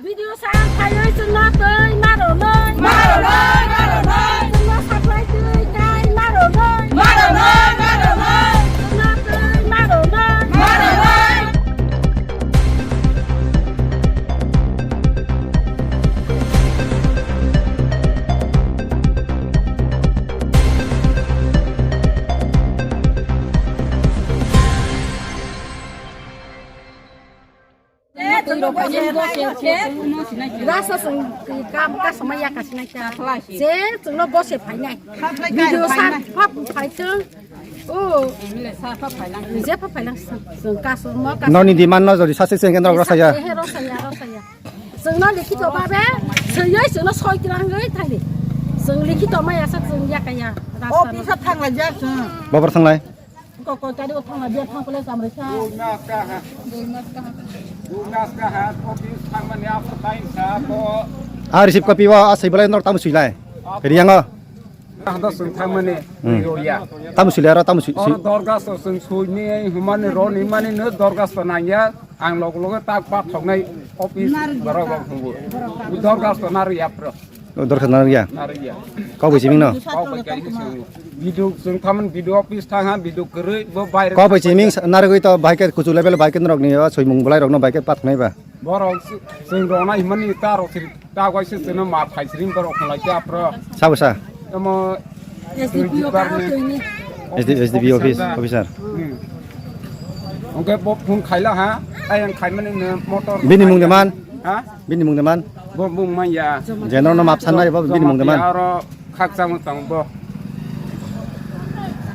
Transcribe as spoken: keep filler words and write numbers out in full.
Video sa phaiwi chwngno twi maronoi. Maronoi, maronoi. Chwngno supply twi khai maronoi. Maronoi, maronoi. Chwngno twi maronoi. Maronoi. Rasa sung kam kasama ya kasina kya. Je chwngno bose phainai. Video sa phap phaitwng. O. Je phap phailang sung kasama kasama. Noni demand no jodi sase sengken rok rasa ya. He rasa ya, rasa ya. Chwngno likhito babe, swyoi chwngno soi twlangwi thani. Chwng likhito maya sa chwng ya kaya. Rasta no. Office o thangla jak chwng. Bobor thanglai. Ko ko tari o thangla biya thang pole samre sa. Dui mas kaha. Dui mas kaha. Dui mas kaha. Office thangmani after time sa ko. A receive copy o a saibalai nor tamo suilai. Riyango. Hada sung thangmani. Hmm. Yo ya. Tamo suilai aro tamo sui. Oro dorga so sung suini humani roni mani no dorga so nangya. Ang log log tak pa thoknai office borok rok hungo. Dorga so nar ya pro. O dorkha nang ya. Nariya. Kok bai chiming no. Kok bai kai se. Video sung thaman video office thang ha video kwrwi bo baire. Kok bai chiming narigwi to bai ke kuchu level bai ke norok ni o soimung bolai rok no bai ke pat nai ba. Borok sing rona himani ta rok siri ta goi se seno ma phai siring borok khlai ke apro. Sabo sa. Amo S D P O ka twi ni. S D, S D P O office officer. Hmm. Oke bo phone khaila ha. Ayang khaimani ne motor. Bini mung de man. Ha? Bini mung de man. Bo mung man ya. Jenor no map sanna bo bini mung de man. Aro khakchang tang bo.